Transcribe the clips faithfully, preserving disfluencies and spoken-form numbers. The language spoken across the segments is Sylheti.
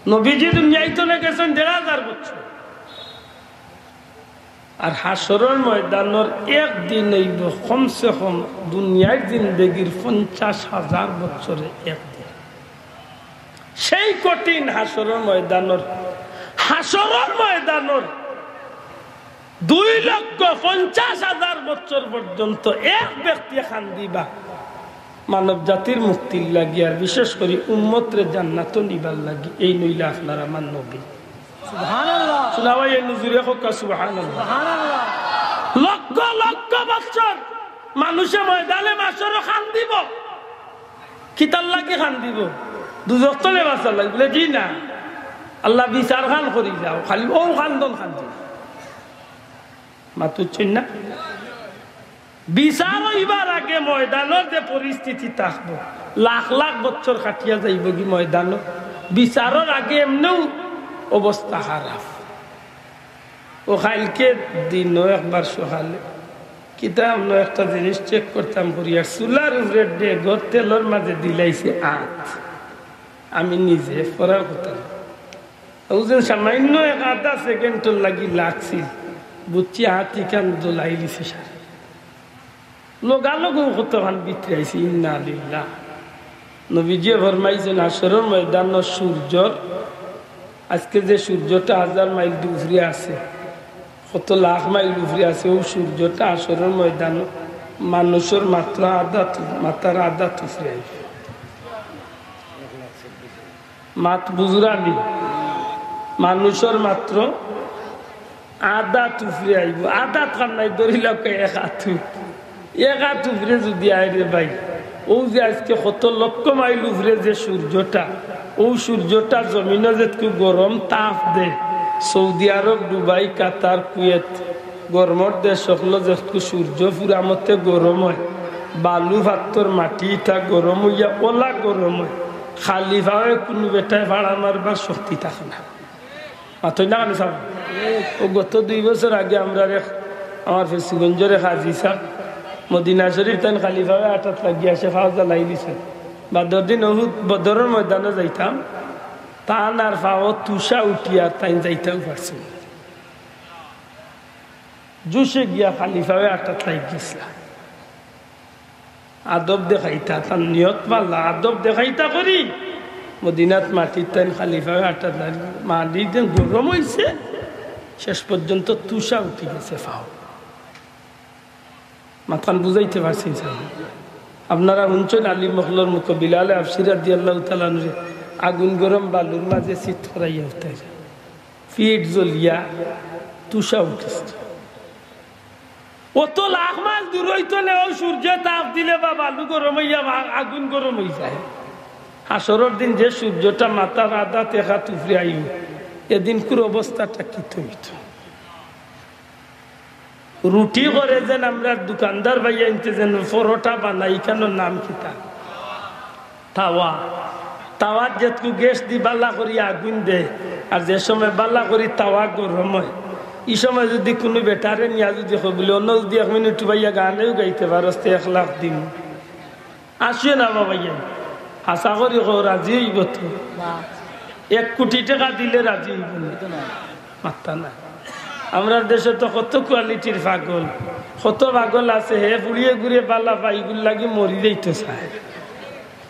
নবীজি দুনিয়াইত গেছইন দেড় হাজার বছর। আর হাশরর ময়দানর একদিন অইবো কমসে কম দুনিয়ার জিন্দেগির পঞ্চাশ হাজার বছরে একদিন। সেই কঠিন হাশরর ময়দানর, হাশরর ময়দানর দুই লক্ষ পঞ্চাশ হাজার বছর পর্যন্ত এক ব্যক্তি কান্দিবা মানব জাতির মুক্তির লাগি, আর বিশেষ করি উম্মতরে জান্নাতো নিবার লাগি। এই নইলা আপনার আমার নবী। সুবহানাল্লাহ। শোনা ভাই, এই নজুরে হোক সুবহানাল্লাহ। সুবহানাল্লাহ। লক্ষ লক্ষ বছর মানুষে ময়দানে মাশরো কান্দিবো। কিতার লাগি কান্দিবো? দুজখ তনে বাঁচার লাগি। বলে, "জি না, আল্লাহ বিচার খান করি যাও।" খালি ও কান্দন কান্দিবো। মাতুচ্ছেন না? বিচার অইবার আগে ময়দানর যে পরিস্থিতি থাকবো, লাখ লাখ বছর কাটিয়া যাইবোগি ময়দানো, বিচারর আগে এমনেউ অবস্থা খারাপ। ও কাইলকে দিনও একবার সকালে কিতা আমরা একটা জিনিস চেক করতাম করি, আর চুলার উপরে ডেগর তেলর মাঝে দিলাইছে আত। আমি নিজে পড়ার কথা। ও যে সামান্য এক আধা সেকেন্ডর লাগি লাগছিল, বুঝছি আত ইখান দোলাই লিছে সারে। লগালগ কতখান ভিতরে আইছে, ইন্না লিল্লাহ। নবীজিয়ে ফরমাইছেন, হাশরর ময়দানর সূর্যর, আজকে যে সূর্যটা হাজার মাইল উপরে আছে, কত লাখ মাইল উপরে আছে, ও সূর্যটা হাশরর ময়দানো মানুষর মাত্র আধা তু-, মাথার আধা উপরে আইবো। মাত বুঝরানি, মানুষর মাত্র আধা উপরে আইবো, আধা কার নাই, ধরি লউক্কা এক আত। এক আত উপরে যদি আয় রে ভাই, ও যে আজকে কত লক্ষ মাইল উপরে যে সূর্যটা, ও সূর্যটা জমিনো যেতকু গরম তাপ দে, সৌদি আরব, দুবাই, কাতার, কুয়েত, গরমর দেশ অকলো যেতকু সূর্য পুরা মতে গরম অয়, বালু, পাত্তর, মাটি ইতা গরম অইয়া ওলা গরম অয়, খালি পাওয়ে কুনু বেটায় ফাড়া মারবার শক্তি থাকে না। মাতইন না কেনে সাব? ও গত দুই বছর আগে আমরার এক, আমার ফেঞ্চুগঞ্জর এক হাজি সাব মদিনা শরীফ তাইন খালি পাওয়ে আটাত লাগিয়া সে পাও জ্বালাই দিছে। বাদর দিন উহুদ বদরর ময়দানো যাইতাম, তান আর পাও তুষা উঠিয়া তাইন যাইতাও পারছে না। জুশে গিয়া খালি পাওয়ে আটাত লাগি গেছিলা। আদব দেখাইতা, তান নিয়ত ভালা, আদব দেখাইতা করি। মদিনাত মাটিত তাইন খালি পাওয়ে আটাত লাগি, মাটিত যে গরম অইছে, শেষ পর্যন্ত তুষা উঠি গেছে পাও। মাতখান বুঝাইতে পারছি ইনশাআল্লাহ। আপনারা হুনছইন আলিম অকলর মুখো বিলালে হাবশি রাদিয়াল্লাহু তাআলা আনহুরে আগুন গরম বালুর মাঝে চিত করাইয়া উঠাইরা। পিঠ জ্বলিয়া তুষা উঠিছে। অত লাখ মাইল দূর অইতো না, ও সূর্যে তাপ দিলে বা বালু গরম অইয়া বা আগুন গরম অই যায়। হাশরর দিন যে সূর্যটা মাথার আধাত এক আত উপরে আইবো, এদিনকুর অবস্থাটা কিতা অইতো? রুটি করে যেন আমরার দোকানদার ভাইয়াইন্তে যেন পরোটা বানায়, ইখানর নাম কিতা? তাওয়া। তাওয়াত যেতকু গ্যাস দি বালা করি আগুন দেয়, আর যে সময় বালা করি তাওয়া গরম অয়, ই সময় যদি কুনু বেটারে নিয়া যদি কয় বুলে, "অনো যদি এক মিনিট ভাইয়া গানেও গাইতে পারস, তে এক লাখ দিমু।" আসিও না বাবা, ইয়ে। আশা করি কও, রাজি অইবো তো। এক কোটি টেকা দিলে রাজি অইবো না। মাততা না। আমরার দেশো তো কত কোয়ালিটির পাগল, কত পাগল আছে, হে ফুড়িয়ে গুড়িয়ে বালা পায়, ইগুর লাগি মরি যাইতো চায়।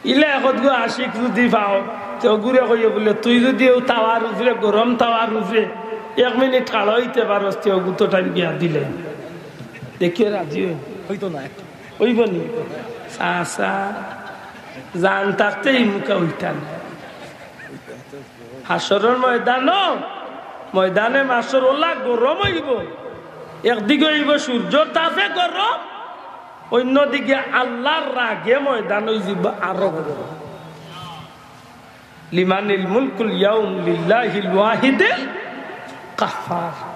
ইলা একতগু আশিক যদি পাও, তে অগুরে কইও বুলে, "তুই যদি অউ তাওয়ার উপরে, গরম তাওয়ার উপরে এক মিনিট খাড়া অইতে পারস, তে অগু তো টাইম বিয়া দিলে।" দেখিও রাজি অইবো। অইতো না। অইবো নি? চাচা, জান থাকতে ই মুখা অইতা না। হাশরর ময়দানো, ময়দানে মাশর ওলা গরম অইবো। একদিকে অইবো সূর্যর তাপে গরম, অইন্যদিকে আল্লার রাগে ময়দান অইযিবো আরো গরম। লিমানিল মুলকুল ইয়াউম লিল্লাহিল ওয়াহিদিল কাহহার।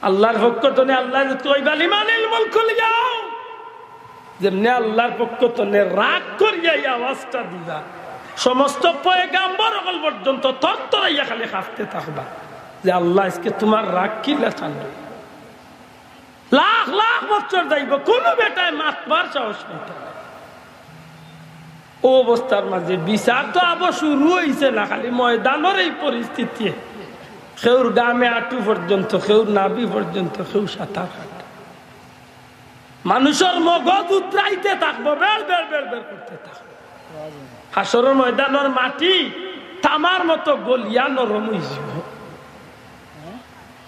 আল্লার পক্ষ তনে আল্লায় যদি কইবা, "লিমানিল মুলকুল ইয়াউম", যেমনে আল্লার পক্ষ তনে রাগ করিয়া ই আওয়াজটা দিবা, সমস্ত পয়গাম্বর অকল পর্যন্ত থরথরাইয়া খালি কাঁপতে থাকবা যে, "আল্লা, আইজকে তুমার রাগ কিলা চালু?" লাখ লাখ বছর যাইবো, কুনু বেটায় মাতবার সাহস পাইতা না। অউ অবস্থার মাঝে বিচার তো আবো শুরু অইছে না, খালি ময়দানর এই পরিস্থিতি। কেউর গামে আটু পর্যন্ত, কেউর নাভি পর্যন্ত, কেউ সাঁতার কাটে। মানুষর মগজ উতরাইতে থাকবো, বেড় বেড় বেড় বেড় করতে থাকবো। হাশরর ময়দানর মাটি তামার মতো গলিয়া নরম অইযিবো।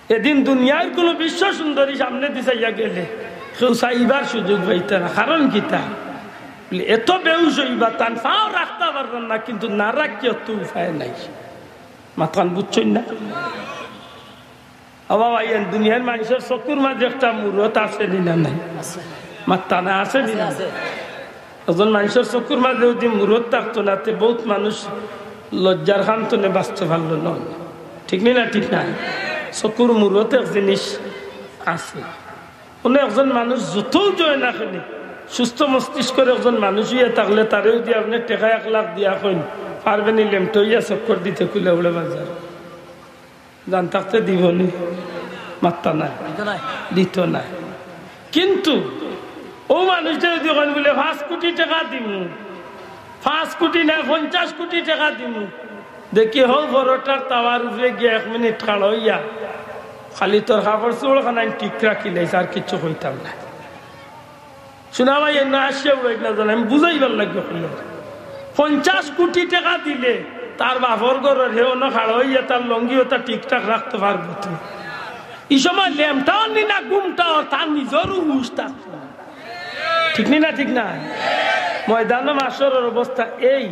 এদিন দুনিয়ার কুনু বিশ্ব সুন্দরী সামনেদি চাইয়া গেলে কেউ চাইবার সুযোগ পাইতা না। কারণ কিতা? বলে, এত বেহুশ অইবা, তান পাও রাখতা পারবা না, কিন্তু না রাখিয়া তো উপায় নাই। মাতখান বুঝছইন না? ও বাবা, ইয়ান দুনিয়ার মানুষর চকুর মাঝে একটা মুরত আছে নি না নাই? মাত্তা না আছে নি না? একজন মানুষর চকুর মাঝে যদি মুরত থাকতো না, তে বহুত মানুষ লজ্জার কান তনে বাঁচতে পারলো না। ঠিক নি না? ঠিক না? চকুর মুরত এক জিনিস আছে। মানে একজন মানুষ যতউ জয় না কেনে, সুস্থ মস্তিষ্কর একজন মানুষ অইয়া থাকলে তারে যদি আপনে টেকা এক লাখ দিয়া কইন, পারবে নি লেমটা অইয়া চক্কর দিতে কুলাউড়া বাজার? জান থাকতে দিবো নি? মাত্তা নাই। দিত নাই। কিন্তু অউ মানুষটা যদি কইন বলে, "পাঁচ কোটি টেকা দিমু, পাঁচ কোটি নায়, পঞ্চাশ কোটি টেকা দিমু", দেখি হউ বড়টার তাওয়ার উপরে গিয়া এক মিনিট খাড়া অইয়া খালি তোর কাপড় চোপড় খানাইন ঠিক রাখিলাইছ, আর কিচ্ছু কইতাম না। শুনা ভাই, এর না আসিয়া উড়াই না জানে, আমি বুঝাইবার লাগি কইলাম। পঞ্চাশ কোটি টেকা দিলে তার বাপর ঘরর হে অনো খাড়া অইয়া তার লুঙ্গি অতা ঠিকঠাক রাখতে পারবো তো? ই সময় লেমটাও নি না ঘুমটাও, তার নিজরও হুশ থাকতো না। ঠিক নি না? ঠিক না? ময়দানে মাশরর অবস্থা এই।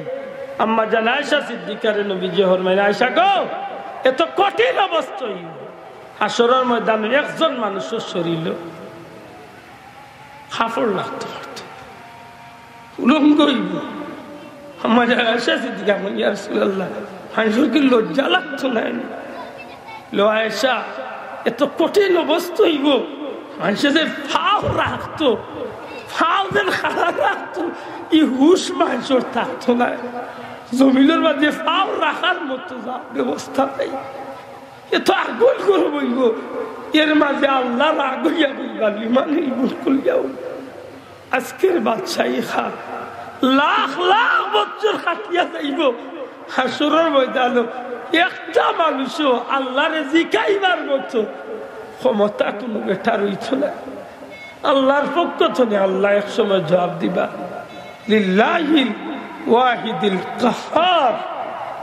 আম্মা জান আয়েশা সিদ্দিকারে নবীজি ফরমাইন, "আয়েশা গো, এত কঠিন অবস্থা অইবো। হাশরর ময়দানে একজন মানুষর শরীরো কাপড় লাগতো পারতো, উলঙ্গ অইবো।" আম্মা জান আয়েশা সিদ্দিকা কইন, "ইয়া রাসূলুল্লাহ, মানুষর কি লজ্জা লাগতো নায় নি?" লো আয়েশা, এত কঠিন অবস্থা অইবো, মানুষে যে পাও রাখতো, পাও যে খাড়া রাখতো, ই হুশ মানুষর থাকতো নায়। জমিনর মাঝে পাও রাখার মতো যা ব্যবস্থা নাই। এত আগুন গরম অইবো, এর মাঝে আল্লাহ রাগ অইয়া বলবা, "লিমানিল মুলকুল ইয়াউম।" আজকের বাদশাহী খান লাখ লাখ বছর কাটিয়া যাইবো, হাশরর ময়দানো একটা মানুষও আল্লাহরে জিকাইবার মতো ক্ষমতা কুনু বেটার অইতো না। আল্লাহর পক্ষ তনে আল্লাহ এক সময় জবাব দিবা, "লিল্লাহিল ওয়াহিদিল কাহহার,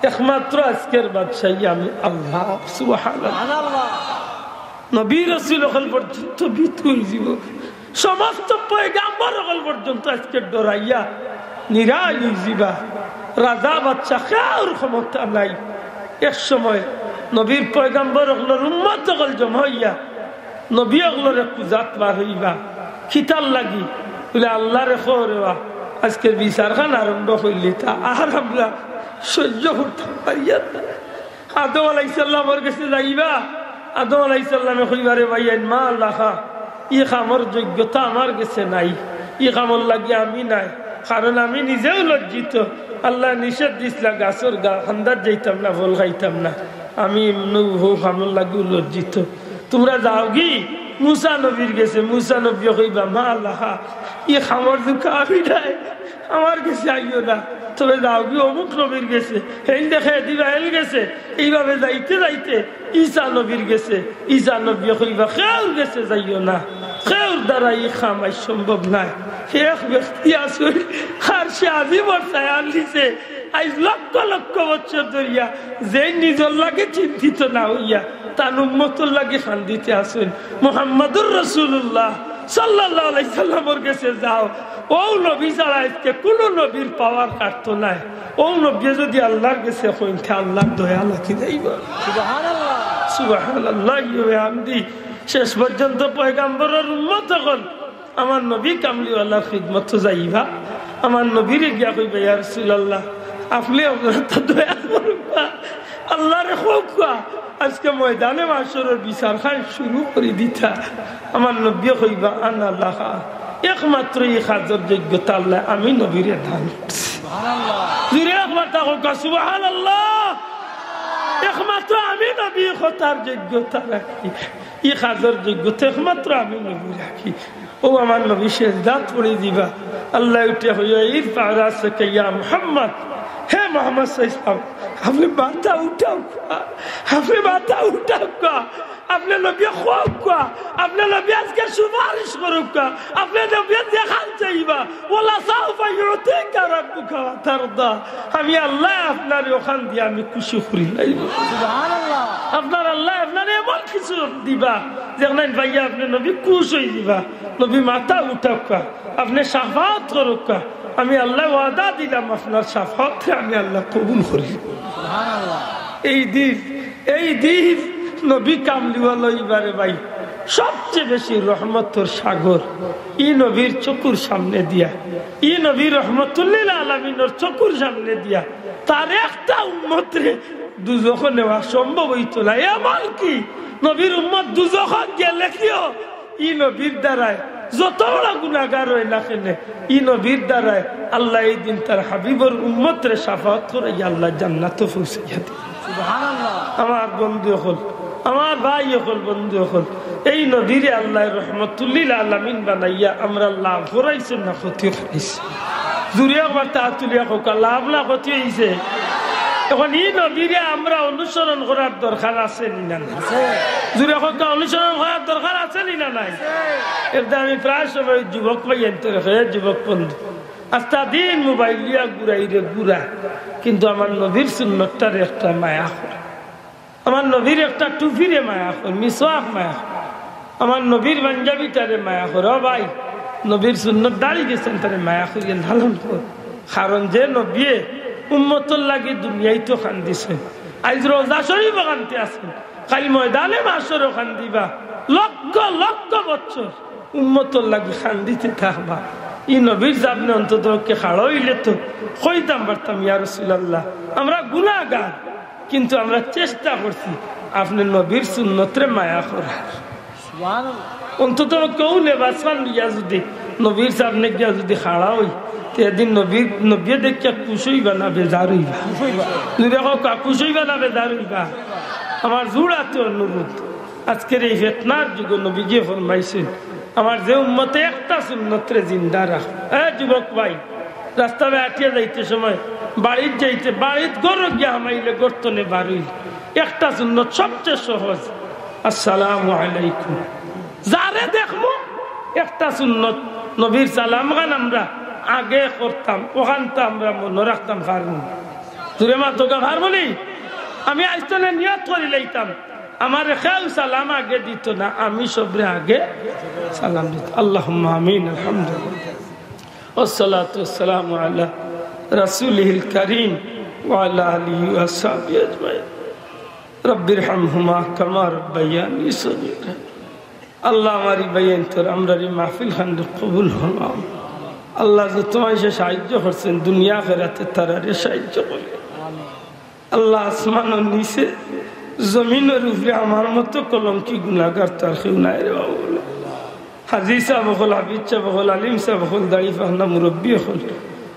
একমাত্র আজকের বাদশাহী আমি আল্লাহ।" সুবহানাল্লাহ। নবী রাসূল অকল পর্যন্ত ভীত অইযিবো, সমস্ত পয়গাম্বর অকল পর্যন্ত আজকে ডরাইয়া নিরাই অইযিবা। রাজা বাদশা কেউর ক্ষমতা নাই। এক সময় নবীর পয়গাম্বর অকলর উম্মত অকল জমা অইয়া নবী অকলরে খুজাত বার অইবা। কিতার লাগি? বলে, "আল্লাহরে কও রেবা, আজকের বিচারখান আরম্ভ অইলে তা আর আমরা সহ্য করতাম পারিয়ার না।" আদম আলাইহিস সালামর গেছে যাইবা, আদম আলাইহিস সালামে কইবা, "রে ভাইয়াইন, মা লাহা, ই কামর যোগ্যতা আমার গেছে নাই, ই কামর লাগি আমি নায়, কারণ আমি নিজেও লজ্জিত। আল্লায় নিষেধ দিছলা গাছর গা-, কান্দাত যাইতাম না, ফল খাইতাম না, আমি এমনেউ হউ কামর লাগিও লজ্জিত। তুমরা যাওগি মুসা নবীর গেছে।" মুসা নবীয়ে কইবা, "মা লাহা, ই কামর যোগ্য আমি নায়, আমার গেছে আইও না, তবে যাওগি অমুক নবীর গেছে, হেইন দেখে দিবা হেইন গেছে।" এইভাবে যাইতে যাইতে ঈসা নবীর গেছে, ঈসা নবীয়ে কইবা, "কেউর গেছে যাইও না, কেউর দ্বারা ই কাম আইজ সম্ভব নায়।" এক ব্যক্তি আছইন, আরশে আজিমর ছায়ার নিচে আইজ লক্ষ লক্ষ বছর ধরিয়া যে নিজর লাগি চিন্তিত না অইয়া তান উম্মতর লাগি কান্দিতে আছইন, মুহাম্মাদুর রাসূলুল্লাহ সাল্লাল্লাহু আলাইহি সাল্লামর গেছে যাও। অউ নবী ছাড়া আজকে কুনু নবীর পাওয়ার কাটতো নায়। অউ নবীয়ে যদি আল্লাহর গেছে কইন, তে আল্লাহর দয়া লাগি যাইবো। সুবহানাল্লাহ। সুবহানাল্লাহি ওয়া বিহামদি। শেষ পর্যন্ত পয়গাম্বরর উম্মত অকল আমার নবী কামলিওয়ালার খিদমতো যাইবা, আমার নবীরে গিয়া কইবা, "ইয়া রাসূলুল্লাহ, আপনে আমরার উপরে দয়া করউক্কা, আল্লাহরে কউক্কা, আজকে ময়দানে মাশরর বিচারখান শুরু করি দিতা।" আমার নবীয়ে কইবা, "আনা লাহা, একমাত্র ই কাজর যোগ্যতা আল্লায় আমি নবীরে দান করছি।" জুরে একবার তা কউক্কা, সুবহানাল্লাহ। একমাত্র আমি নবী ই কথার যোগ্যতা রাখি, ই কাজর যোগ্যতা একমাত্র আমি নবী রাখি। অউ আমার নবী সেজদাত পড়ি দিবা, আল্লায় উঠিয়া কইয়া, "ইরফা রাসাকা ইয়া মুহাম্মদ, হে মুহাম্মদ সাল্লাল্লাহু আলাইহি ওয়াসাল্লাম, আপনে মাথা উঠাউক্কা, আপনে মাথা উঠাউক্কা, আপনে নবীয়ে কউক্কা, আপনে নবীয়ে আজকে সুপারিশ করউক্কা, আপনে নবীয়ে যেখান চাইবা, ওয়ালা সাউফা ইউতিকা রাব্বুকা ফাতারদা।" আমি আল্লায় আপনারে অখান দিয়া আমি খুশি করিলাইমু। সুবহানাল্লাহ। আপনার আল্লায় আপনারে এমন কিছু দিবা, যেখান পাইয়া আপনে নবী খুশ অইযিবা, নবী মাথা উঠাউক্কা, আপনে শাফাআত করউক্কা। আমি আল্লায় ওয়াদা দিলাম, আপনার শাফাআতরে আমি আল্লায় কবুল করি। সুবহানাল্লাহ। এই দিন, এই দিন নবী কামলিওয়ালা ইবারে ভাই, সবচেয়ে বেশি রহমতর সাগর। ই নবীর চকুর সামনে দিয়া, ই নবী রহমতুল্লিল আলামিনর চকুর সামনে দিয়া, তার একটা উম্মতরে দুজখো নেওয়া সম্ভব অইতো না। এমন কি নবীর উম্মত দুজখো গেলে কিও, ই নবীর দ্বারায় যত বড় গুনাগার অয় না কেনে, ই নবীর দ্বারায় আল্লায় এই দিন তার হাবিবর উম্মতরে শাফাআত করাইয়া আল্লায় জান্নাতো পৌঁছাইয়া দিবা। সুবহানাল্লাহ। আমার বন্ধু অকল, আমার ভাই অকল, বন্ধু অকল, এই নবীরে আল্লায় রহমতুল্লিল আলামিন বানাইয়া আমরা লাভ করাইছইন না ক্ষতি করাইছইন? জুরে একবার আত তুলিয়া কউক্কা, লাভ না ক্ষতি অইছে? এখন ই নবীরে আমরা অনুসরণ করার দরকার আছে নি না নাই? জুরে কউক্কা, অনুসরণ করার দরকার আছে নি না নাই? এর দায় আমি প্রায় সময় যুবক ভাইয়াইন্তরে কই, যুবক বন্ধু, আস্তা দিন মোবাইল লইয়া ঘুরাইরে ঘুরা, কিন্তু আমার নবীর সুন্নতটারে একটা মায়া কর। আমার নবীর একটা টুপিরে মায়া কর, মিসওয়াক মায়া কর, আমার নবীর পাঞ্জাবিটারে মায়া কর। ও ভাই, নবীর সুন্নত দাড়ি গেছইন, তারে মায়া করিয়া লালন কর। কারণ যে নবীয়ে উম্মতর লাগি দুনিয়াইতো কান্দিছইন, আইজ রওজা শরীফো কান্দি আছইন, কাইল ময়দানে মাশরো কান্দিবা, লক্ষ লক্ষ বছর উম্মতর লাগি কান্দিতে থাকবা। ই নবীর সামনে অন্তত পক্ষে খাড়া অইলে তো কইতাম পারতাম, "ইয়া রাসূলুল্লাহ, আমরা গুনাগার, কিন্তু আমরা চেষ্টা করছি আপনে নবীর সুন্নতরে মায়া করার।" সুবহানাল্লাহ। অন্তত পক্ষে অউ লেবাস খান লইয়া যুদি নবীর সামনে গিয়া যুদি খাড়া অই, তে এদিন নবীর, নবীয়ে দেখিয়া খুশ অইবা না বেজার অইবা? খুশ অইবা। জুরে কউক্কা, খুশ অইবা না বেজার অইবা? আমার জুড়াতে অনুরোধ, আজকের এই ফিতনার যুগো নবীজিয়ে ফরমাইছইন, আমার যে উম্মতে একটা সুন্নতরে জিন্দা রাখ, এ যুবক ভাই, রাস্তা বায় আটিয়া যাইতে সময়, বাড়িত যাইতে, বাড়িত ঘরো গিয়া হামাইলে, ঘর তনে বারইলে, একটা সুন্নত সবচেয়ে সহজ, আসসালামু আলাইকুম। যারে দেখমু, একটা সুন্নত, নবীর সালাম খান আমরা আগে করতাম, অখানতা আমরা মনো রাখতাম পারমু। জুরে মাতউক্কা, পারমু নি? আমি আইজ তনে নিয়ত করিলাইতাম, আমারে কেউ সালাম আগে দিতো না, আমি সবরে আগে সালাম দিতাম। আল্লাহুম্মা আমিন। আলহামদুলিল্লাহ। والصلاة والسلام على رسوله الكريم وعلى آله وأصحابه أجمعين. رب ارحمهما كما ربياني صغيرا. আল্লাহ, আমার ই ভাইয়াইন্তর, আমরার ই মাহফিল খানরে কবুল ফরমাও। আল্লাহ, যত মানষে সাহায্য করছইন দুনিয়া আখেরাতে, তারারে সাহায্য করিও। আল্লাহ, আসমানর নিচে, জমিনর উপরে আমার মতো কলঙ্কি গুনাগার তার কেউ নাই রে বাবা। হাজী সাব অকল, হাফিজ সাব অকল, আলিম সাব অকল, দাড়ি পাকনা মুরব্বি অকল,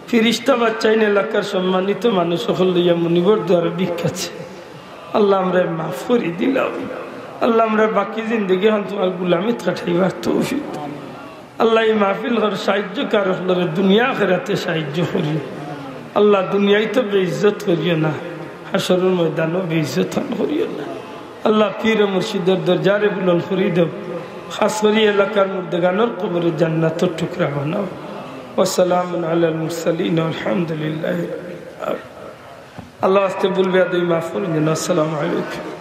ফিরিস্তা বাচ্চাইন, এলাকার সম্মানিত মানুষ অকল লইয়া মুনিবর দুয়ারো ভিক্ষা চাই। আল্লাহ, আমরারে মাফ করি দিলাও। আল্লাহ, আমরার বাকি জিন্দেগি খান তুমার গুলামিত কাটাইবার তৌফিক। আল্লাহ, ই মাহফিলর সাহায্যকার অকলরে দুনিয়া আখেরাতে সাহায্য করিও। আল্লাহ, দুনিয়াইতো বেইজ্জত করিও না, হাশরর ময়দানো বেইজ্জত খান করিও না। আল্লাহ, পীর ও মুর্শিদর দরজারে বুলন্দ করি দেও। খাস করি এলাকার মুর্দেগানর কবরে জান্নাতর টুকরা বানাও। ওয়াসসালামুন আলাল মুরসালিন ওয়ালহামদুলিল্লাহি রাব্বিল আলামিন। আল্লাহ, আস্তে ভুল বেয়াদবি মাফ করি দেন। আসসালামু আলাইকুম।